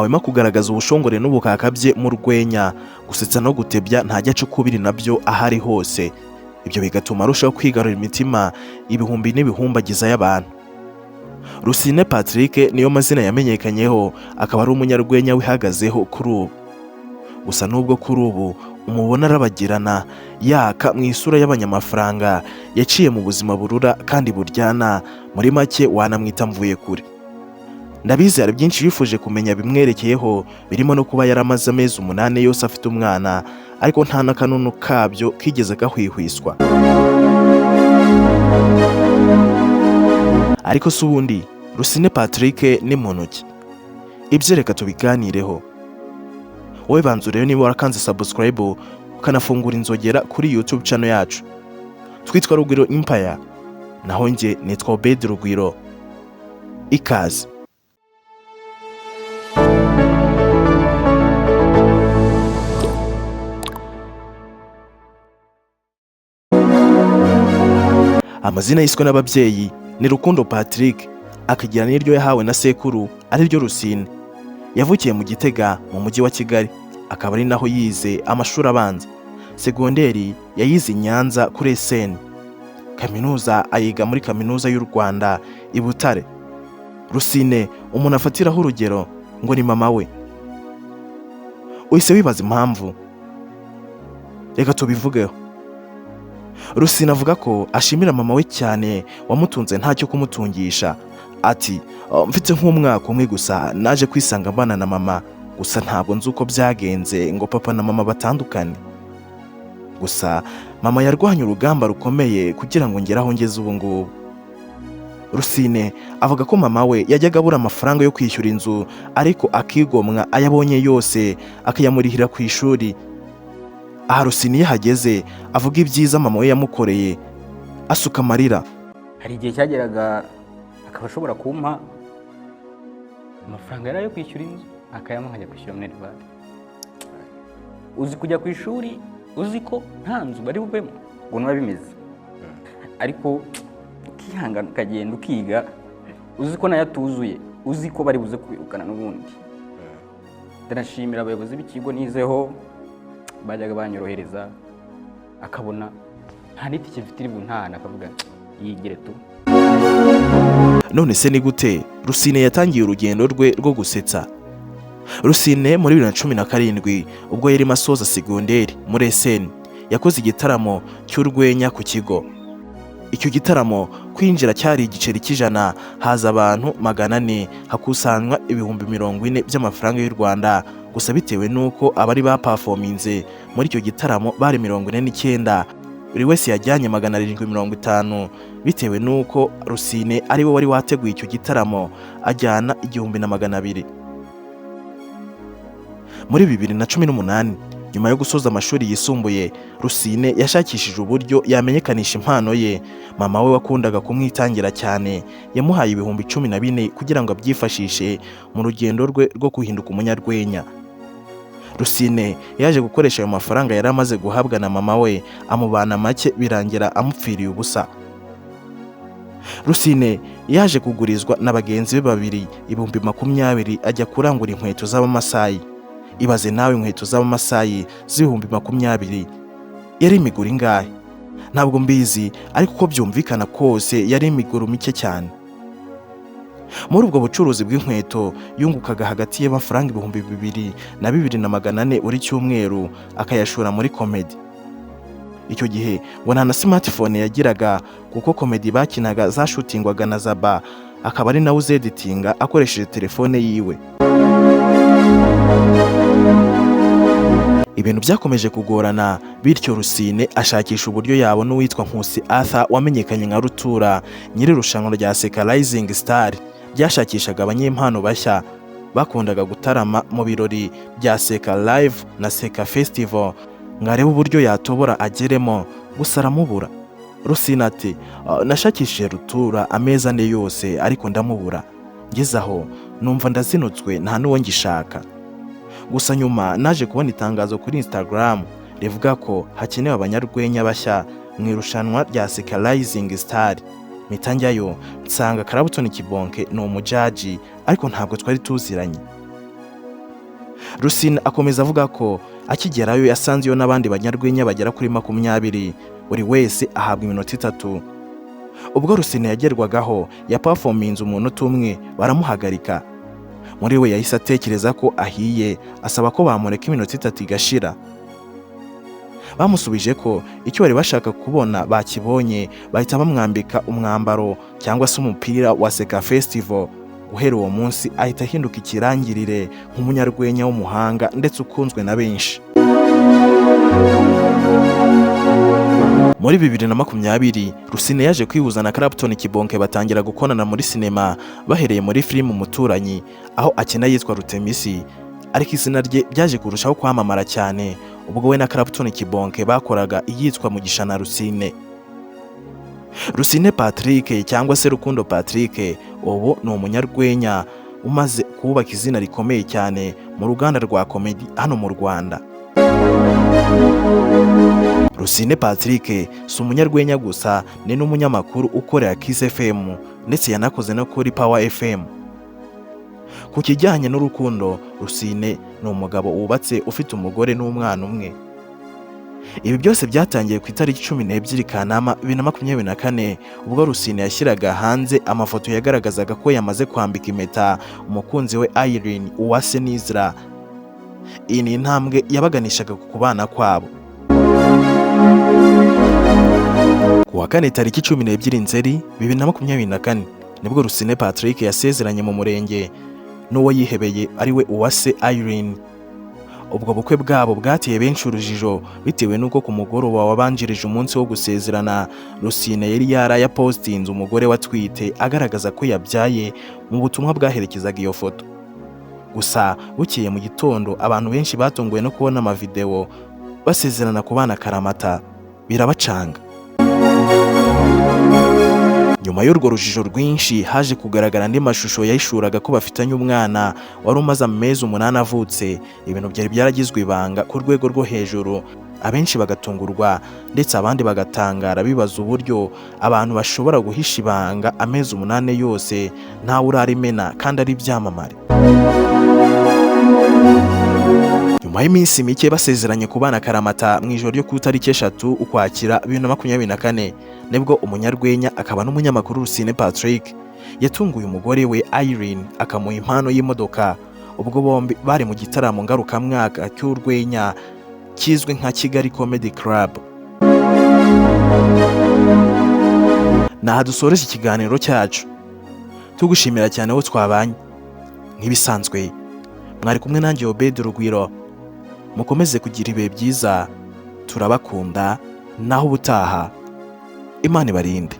Ntahwema kugaragaza ubushongore n'ubukaka bye mu rwenya, gusetsa no gutebya ntajya aca ukubiri nabyo aho ari hose. Ibyo bigatuma arushaho kwigarurira imitima ibihumbi n'ibihumbagiza y'abantu. Rusine Patrick niyo mazina yamenyekanyeho, akaba ari umunyarwenya wihagazeho kuri ubu. Gusa nubwo kuri ubu umubona arabagirana yaka mu isura y'abanyamafaranga, yaciye mu buzima burura kandi buryana, muri make wanamwita mvuye kure. Ndabizi hari byinshi yifuje kumenya bimwerekeyeho, birimo no kuba yaramaze amezi 8 yose afite umwana, ariko nta n'akanunu kabyo kigeze gahwihwiswa. Ariko se ubundi Rusine Patrick ni muntu ki? Ibyo reka tubiganireho. Wowe banza urebe niba warakanze subscribe ukanafungura inzogera kuri YouTube channel yacu. Twitwa Rugwiro Empire, naho njye nitwa Obed Rugwiro. Ikaze. Amazina yiswe n'ababyeyi ni Rukundo Patrick, akagira n'iryo yahawe na sekuru ariryo Rusine. Yavukiye mu Gitega mu mujyi wa Kigali, akaba ari naho yize amashuri abanza. Segonderi yayize i Nyanza kuri SN. Kaminuza ayiga muri Kaminuza y'u Rwanda i Butare. Rusine umuntu afatiraho urugero ngo ni mama we. Uhise wibaza impamvu? Reka tubivugeho. Rusine avuga ko ashimira mama we cyane wamutunze ntacyo kumutungisha. Ati mfite nk'umwaka umwe gusa naje kwisanga mbana na mama, gusa ntabwo nzi uko byagenze ngo papa na mama batandukane. Gusa mama yarwanye urugamba rukomeye kugira ngo ngere aho ngeze ubu ngubu. Rusine avuga ko mama we yajyaga abura amafaranga yo kwishyura inzu, ariko akigomwa ayo abonye yose akayamurihira ku ishuri. Aha Rusine iyo ahageze avuga ibyiza mama we yamukoreye, asuka amarira. Hari igihe cyageraga akaba ashobora kumpa amafaranga yari ayo kwishyura inzu, akayampa nkajya kwishyura minerivare. Uzi kujya ku ishuri uzi ko nta nzu bari buvemo, ngo niba bimeze, ariko ukihangana ukagenda ukiga uzi ko nayo atuzuye, uzi ko bari buze kubirukana n'ubundi. Ndanashimira abayobozi b'ikigo nizeho, bajyaga banyorohereza, akabona nta n'itike mfite iri buntahane, akavuga yigire tu. None se ni gute Rusine yatangiye urugendo rwe rwo gusetsa? Rusine muri 2017 ubwo yarimo asoza segonderi muri SN, yakoze igitaramo cy'urwenya ku kigo. Icyo gitaramo kwinjira cyari igiceri cy'ijana, haza abantu 400, hakusanywa 40,000 by'amafaranga y'u Rwanda. Gusa bitewe n'uko abari bapafominze muri icyo gitaramo bari 49, buri wese yajyanye 750, bitewe n'uko Rusine ari we wari wateguye icyo gitaramo ajyana 1200. Muri 2018 nyuma yo gusoza amashuri yisumbuye, Rusine yashakishije uburyo yamenyekanisha impano ye. Mama we wakundaga kumwitangira cyane yamuhaye 14,000 kugira ngo abyifashishe mu rugendo rwe rwo guhinduka umunyarwenya. Rusine yaje gukoresha ayo mafaranga yari amaze guhabwa na mama we, amubana make birangira amupfiriye ubusa. Rusine yaje kugurizwa na bagenzi be babiri 20,000 ajya kurangura inkweto z'abamasayi. Ibaze nawe inkweto z'abamasayi z'ibihumbi 20 yari imiguru ingahe? Ntabwo mbizi, ariko uko byumvikana kose yari imiguru mike cyane. Muri ubwo bucuruzi bw'inkweto yungukaga hagati y'amafaranga 2000 na 2400 buri cyumweru, akayashora muri komedi. Icyo gihe ngo nta na smartphone yagiraga, kuko komedi bakinaga zashutingwaga na Zaba, akaba ari nawe uzeditinga akoresheje telefone yiwe. Ibintu byakomeje kugorana, bityo Rusine ashakisha uburyo yabona uwitwa Nkusi Arthur wamenyekanye nka Rutura, nyiri irushanwa rya Seka Rising Star ryashakishaga abanyempano bashya bakundaga gutarama mu birori bya Seka Live na Seka Festival, ngo arebe uburyo yatobora ageremo, gusa aramubura. Rusine ati nashakishije Rutura amezi 4 yose ariko ndamubura, ngeze aho numva ndazinutswe nta n'uwo ngishaka. Gusa nyuma naje kubona itangazo kuri Instagram rivuga ko hakenewe abanyarwenya bashya mu irushanwa rya Seka Rising Star. Mpita njyayo nsanga Clapton Kibonke ni umujaji, ariko ntabwo twari tuziranye. Rusine akomeza avuga ko akigerayo yasanzeyo n'abandi banyarwenya bagera kuri 20, buri wese ahabwa iminota 3. Ubwo Rusine yagerwagaho yapafominze umunota umwe baramuhagarika. Muri we yahise atekereza ko ahiye, asaba ko bamureka iminota 3 igashira. Bamusubije ko icyo bari bashaka kubona bakibonye, bahita bamwambika umwambaro cyangwa se umupira wa Seka Festival. Guhera uwo munsi ahita ahinduka ikirangirire nk'umunyarwenya w'umuhanga ndetse ukunzwe na benshi. Muri 2020 Rusine yaje kwihuza na Clapton Kibonke batangira gukorana muri sinema, bahereye muri filime Umuturanyi aho akina yitwa Rutemisi, ariko izina rye byaje kurushaho kwamamara cyane ubwo we na Clapton Kibonke bakoraga iyitwa Mugisha na Rusine. Rusine Patrick cyangwa se Rukundo Patrick ubu ni umunyarwenya umaze kubaka izina rikomeye cyane mu ruganda rwa komedi hano mu Rwanda. Rusine Patrick si umunyarwenya gusa, ni n'umunyamakuru ukorera Kiss FM ndetse yanakoze no kuri Power FM. Ku kijyanye n'urukundo, Rusine ni umugabo wubatse ufite umugore n'umwana umwe. Ibi byose byatangiye ku itariki 12 Kanama 2024 ubwo Rusine yashyiraga hanze amafoto yagaragazaga ko yamaze kwambika impeta umukunzi we Irene Uwase Nizra. Iyi ni intambwe yabaganishaga ku kubana kwabo. Ku wa kane tariki 12 Nzeri 2024 nibwo Rusine Patrick yasezeranye mu murenge n'uwo yihebeye ariwe Uwase Irene. Ubwo bukwe bwabo bwateye benshi urujijo bitewe n'uko ku mugoroba wabanjirije umunsi wo gusezerana Rusine yari yarayapostinze umugore we atwite agaragaza ko yabyaye mu butumwa bwaherekezaga iyo foto. Gusa bukeye mu gitondo abantu benshi batunguwe no kubona amavideo basezerana ku bana karamata birabacanga. Nyuma y'urwo rujijo rwinshi haje kugaragara andi mashusho yahishuraga ko bafitanye umwana wari umaze amezi 8 avutse, ibintu byari byaragizwe ibanga ku rwego rwo hejuru, abenshi bagatungurwa ndetse abandi bagatangara bibaza uburyo abantu bashobora guhisha ibanga amezi 8 yose ntawe urarimena kandi ari ibyamamare. Nyuma y'iminsi mike basezeranye kubana karamata mu ijoro ryo ku itariki 3 Ukwakira 2024 nibwo umunyarwenya akaba n'umunyamakuru Rusine Patrick yatunguye umugore we Irene akamuha impano y'imodoka, ubwo bombi bari mu gitaramo ngarukamwaka cy'urwenya kizwi nka Kigali Comedy Club. Naha dusoreje ikiganiro cyacu, tugushimira cyane aho twabanye. Nk'ibisanzwe mwari kumwe nanjye Obed Rugwiro. Mukomeze kugira ibihe byiza, turabakunda, naho ubutaha Imana ibarinde.